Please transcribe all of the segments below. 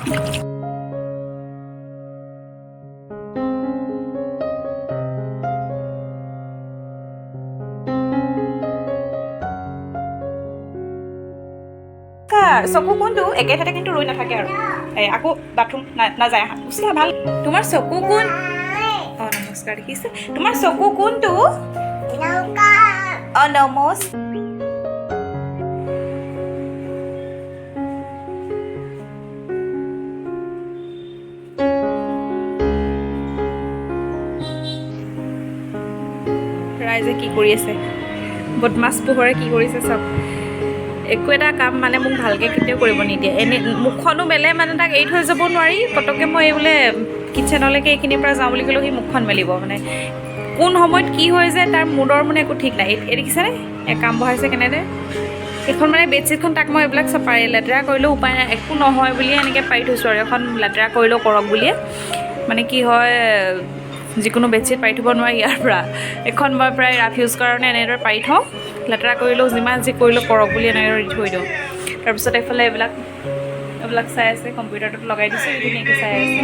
চকু কোনটো একে ঠাইতে কিন্তু ৰৈ নাথাকে আৰু। এই আকৌ বাথৰুম নাযায়। আহা, গুচি আহা, ভাল। তোমাৰ চকু কোন? অঁ, নমস্কাৰ। দেখিছে, তোমাৰ চকু কোনটো? অঁ, নমস্কাৰ। ৰাইজে কি কৰি আছে? বদমাছ পোহৰে কি কৰিছে চাওক। একো এটা কাম মানে মোক ভালকৈ কেতিয়াও কৰিব নিদিয়ে। এনে মুখখনো মেলে, মানে তাক এৰি থৈ যাব নোৱাৰি পটককৈ। মই এই বোলে কিটচেনলৈকে এইখিনিৰ পৰা যাওঁ বুলি ক'লেও সি মুখখন মেলিব। মানে কোন সময়ত কি হৈ যায় তাৰ মুডৰ মানে একো ঠিক নাই। এই দেখিছেনে, এই কাম বঢ়াইছে কেনেদৰে। এইখন মানে বেডশ্বীটখন তাক মই এইবিলাক চব পাৰি লেতেৰা কৰিলেও উপায় নাই, একো নহয় বুলিয়ে এনেকৈ পাৰি থৈছোঁ আৰু। এখন লেতেৰা কৰিলেও কৰক বুলিয়ে। মানে কি হয়, যিকোনো বেডশ্বীট পাৰি থ'ব নোৱাৰি ইয়াৰ পৰা। এখন মই প্ৰায় ৰাফ ইউজ কাৰণে এনেদৰে পাৰি থওঁ, লেতেৰা কৰিলেও যিমান যি কৰিলেও কৰক বুলি এনেদৰে থৈ দিওঁ। তাৰপিছত এইফালে এইবিলাক এইবিলাক চাই আছে, কম্পিউটাৰটোত লগাই দিছোঁ, ধুনীয়াকৈ চাই আছে।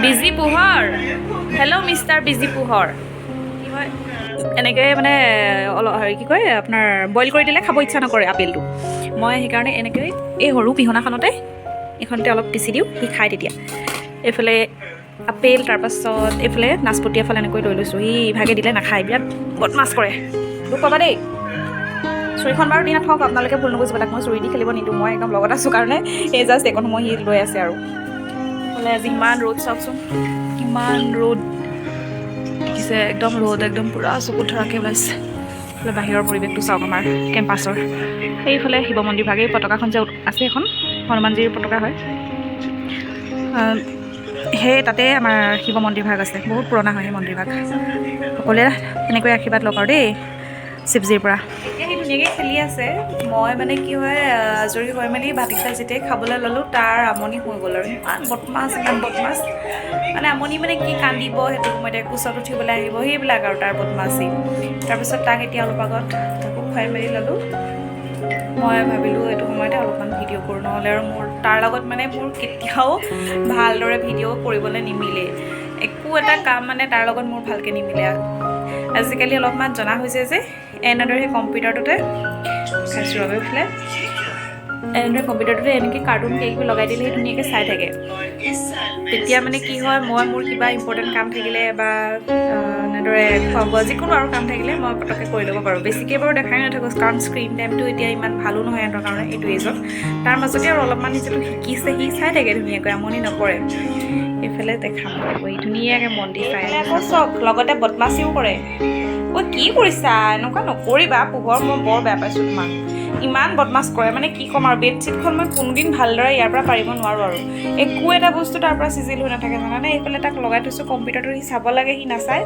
বিজি পোহৰ, হেল্ল' মিষ্টাৰ বিজি পোহৰ। কি হয়, এনেকৈ মানে অলপ হেৰি কি কয় আপোনাৰ, বইল কৰি দিলে খাব ইচ্ছা নকৰে আপেলটো। মই সেইকাৰণে এনেকৈ এই সৰু পিহনাখনতে এইখনতে অলপ পিচি দিওঁ, সি খায় তেতিয়া। এইফালে আপেল, তাৰপাছত এইফালে নাচপতি এফালে এনেকৈ লৈ লৈছোঁ। সি ইভাগে দিলে নাখায়, বিৰাট বদমাছ কৰে। দুখ পাবা দেই। চুৰিখন বাৰু দি নাথাকক, আপোনালোকে ভুল নুবুজিব, তাক মই চুৰি দি খেলিব নিদিওঁ। মই একদম লগত আছোঁ কাৰণে এই জাষ্ট এইকণ সময় সি লৈ আছে। আৰু এইফালে আজি ইমান ৰ'দ, চাওকচোন কিমান ৰ'দ দেখিছে। একদম ৰ'দ, একদম পূৰা চকুত ধৰাকৈ ওলাইছে। এইফালে বাহিৰৰ পৰিৱেশটো চাওক আমাৰ কেম্পাছৰ। সেইফালে শিৱ মন্দিৰ ভাগ, এই পতাকাখন যে আছে এখন হনুমানজীৰ পতাকা হয়। সেই তাতে আমাৰ শিৱ মন্দিৰ ভাগ আছে, বহুত পুৰণা হয় সেই মন্দিৰ ভাগ। সকলোৱে তেনেকৈ আশীৰ্বাদ লওক আৰু দেই শিৱজীৰ পৰা। এতিয়া সি ধুনীয়াকৈ খেলি আছে। মই মানে কি হয়, আজৰি হৈ মেলি ভাতকেইটা যেতিয়াই খাবলৈ ল'লোঁ, তাৰ আমনি হৈ গ'ল আৰু। ইমান বদমাছ, ইমান বদমাছ, মানে আমনি মানে কি, কান্দিব সেইটো সময়তে, কোচত উঠিবলৈ আহিব, সেইবিলাক আৰু তাৰ বদমাচি। তাৰপিছত তাক এতিয়া অলপ আগত তাকো খুৱাই মেলি ল'লোঁ। মই ভাবিলোঁ এইটো সময়তে অলপমান ভিডিঅ' কৰোঁ, নহ'লে আৰু মোৰ তাৰ লগত মানে মোৰ কেতিয়াও ভালদৰে ভিডিঅ' কৰিবলৈ নিমিলে। একো এটা কাম মানে তাৰ লগত মোৰ ভালকৈ নিমিলে। আজিকালি অলপমান জনা হৈছে যে এনেদৰে সেই কম্পিউটাৰটোতে খাইছোঁ ৰ'ব। এইফালে এনেদৰে কম্পিউটাৰটোতে এনেকৈ কাৰ্টুন কিবা কিবি লগাই দিলে সি ধুনীয়াকৈ চাই থাকে। তেতিয়া মানে কি হয়, মই মোৰ কিবা ইম্পৰ্টেণ্ট কাম থাকিলে বা এনেদৰে খোৱা বোৱা যিকোনো আৰু কাম থাকিলে মই পটককৈ কৰি ল'ব পাৰোঁ। বেছিকৈ বাৰু দেখাই নাথাকোঁ, কাৰণ স্ক্ৰীণ টাইমটো এতিয়া ইমান ভালো নহয় সিহঁতৰ কাৰণে এইটো এজত। তাৰ মাজতে আৰু অলপমান যিটো শিকিছে, সি চাই থাকে ধুনীয়াকৈ, আমনি নকৰে। এইফালে দেখাম ৰ'ব, ই ধুনীয়াকৈ মন দি চাই আকৌ চাওক, লগতে বদমাচিও কৰে। ঐ, কি কৰিছা? এনেকুৱা নকৰিবা পোহৰ, মই বৰ বেয়া পাইছোঁ তোমাক। ইমান বদমাছ কৰে, মানে কি ক'ম আৰু। বেডশ্বীটখন মই কোনোদিন ভালদৰে ইয়াৰ পৰা পাৰিব নোৱাৰোঁ আৰু। একো এটা বস্তু তাৰ পৰা চিজিল হৈ নাথাকে, জানানে? এইফালে তাক লগাই থৈছোঁ কম্পিউটাৰটো, সি চাব লাগে, সি নাচায়।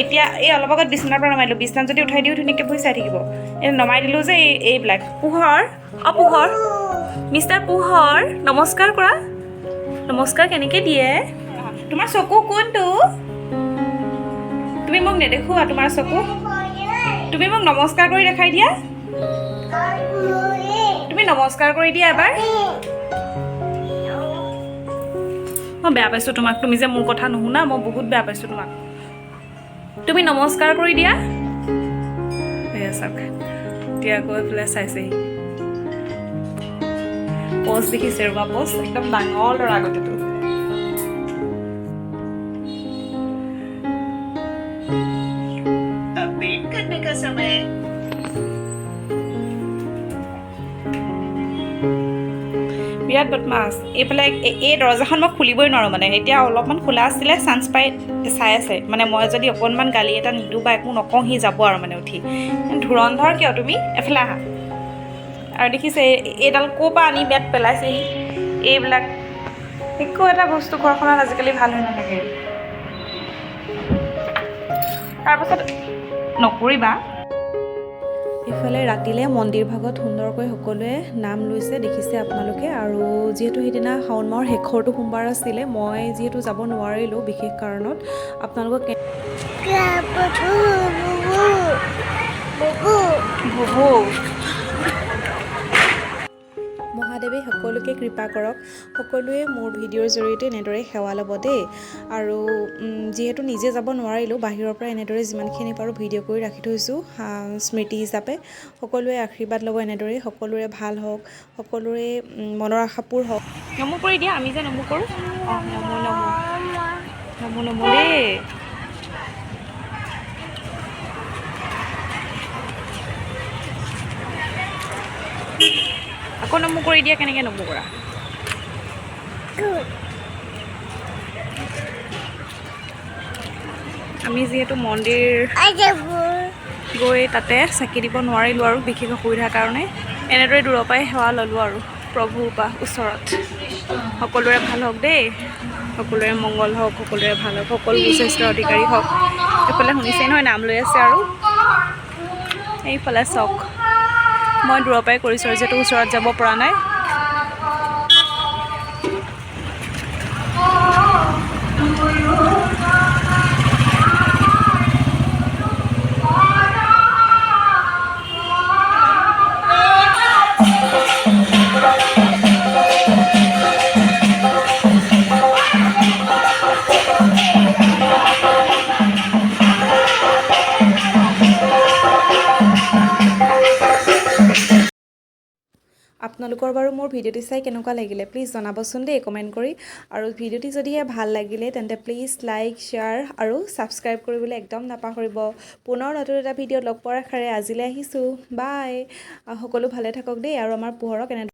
এতিয়া এই অলপ আগত বিচনাৰ পৰা নমাই দিলোঁ। বিচনাত যদি উঠাই দিওঁ ধুনীয়াকৈ বহি চাই থাকিব। এই নমাই দিলোঁ যে এই এইবিলাক। পোহৰ, অ পোহৰ, মিষ্টাৰ পোহৰ, নমস্কাৰ কৰা। নমস্কাৰ কেনেকৈ দিয়ে? তোমাৰ চকু কোনটো? তুমি মোক নেদেখুৱা তোমাৰ চকু। তুমি মোক নমস্কাৰ কৰি দেখাই দিয়া। তুমি নমস্কাৰ কৰি দিয়া এবাৰ। মই বেয়া পাইছোঁ তোমাক, তুমি যে মোৰ কথা নুশুনা, মই বহুত বেয়া পাইছোঁ তোমাক। তুমি নমস্কাৰ কৰি দিয়া। এয়া চাওক, এতিয়া আকৌ এইফালে চাইছেহি। প'জ দেখিছে ৰ'বা, প'জ একদম ডাঙৰ ল'ৰা গোটেইটো। अब वेट करने का समय। বিৰাট বদমাছ। এইফালে এই দৰ্জাখন মই খুলিবই নোৱাৰোঁ। মানে এতিয়া অলপমান খোলা আছিলে, চান্স পাই চাই আছে। মানে মই যদি অকণমান গালি এটা নিদিওঁ বা একো নকওঁ, সি যাব আৰু মানে উঠি। ধুৰন্ধৰ কিয় তুমি? এফালে আহা। আৰু দেখিছে, এইডাল ক'ৰ পৰা আনি বেট পেলাইছেহি। এইবিলাক একো এটা বস্তু ঘৰখনত আজিকালি ভাল হৈ নাথাকে। তাৰপাছত নকৰিবা। ইফালে ৰাতিলে মন্দিৰ ভাগত সুন্দৰকৈ সকলোৱে নাম লৈছে, দেখিছে আপোনালোকে। আৰু যিহেতু সেইদিনা শাওণ মাহৰ শেষৰটো সোমবাৰ আছিলে, মই যিহেতু যাব নোৱাৰিলোঁ বিশেষ কাৰণত, আপোনালোকক বুবু। মহাদেৱৰ মহাদেৱে সকলোকে কৃপা কৰক। সকলোৱে মোৰ ভিডিঅ'ৰ জৰিয়তে এনেদৰে সেৱা ল'ব দেই। আৰু যিহেতু নিজে যাব নোৱাৰিলোঁ, বাহিৰৰ পৰা এনেদৰে যিমানখিনি পাৰোঁ ভিডিঅ' কৰি ৰাখি থৈছোঁ স্মৃতি হিচাপে। সকলোৱে আশীৰ্বাদ ল'ব এনেদৰে, সকলোৰে ভাল হওক, সকলোৰে মনৰ আশা পূৰ হওক। নমো কৰি দিয়া, আমি যে নমো কৰোঁ। অঁ, নমো নমো নমো নমো দেই। আকৌ নমো কৰি দিয়া, কেনেকৈ নমো কৰা? আমি যিহেতু মন্দিৰ গৈ তাতে চাকি দিব নোৱাৰিলোঁ আৰু বিশেষ অসুবিধাৰ কাৰণে, এনেদৰে দূৰৰ পৰাই সেৱা ল'লোঁ আৰু প্ৰভুৰ পৰা ওচৰত। সকলোৰে ভাল হওক দেই, সকলোৰে মংগল হওক, সকলোৰে ভাল হওক, সকলো সুস্বাস্থ্যৰ অধিকাৰী হওক। এইফালে শুনিছেই নহয়, নাম লৈ আছে। আৰু এইফালে চাওক, মই দূৰৰ পৰাই কৰিছোঁ আৰু যিহেতু ওচৰত যাব পৰা নাই। আপোনালোকৰ বাৰু মোৰ ভিডিঅ'টি চাই কেনেকুৱা লাগিলে প্লিজ জনাবচোন দেই কমেণ্ট কৰি। আৰু ভিডিঅ'টি যদিহে ভাল লাগিলে, তেন্তে প্লিজ লাইক, শ্বেয়াৰ আৰু ছাবস্ক্ৰাইব কৰিবলৈ একদম নাপাহৰিব। পুনৰ নতুন এটা ভিডিঅ'ত লগ পোৱাৰ আশাৰে আজিলৈ আহিছোঁ। বাই। সকলো ভালে থাকক দেই আৰু আমাৰ পোহৰক এনে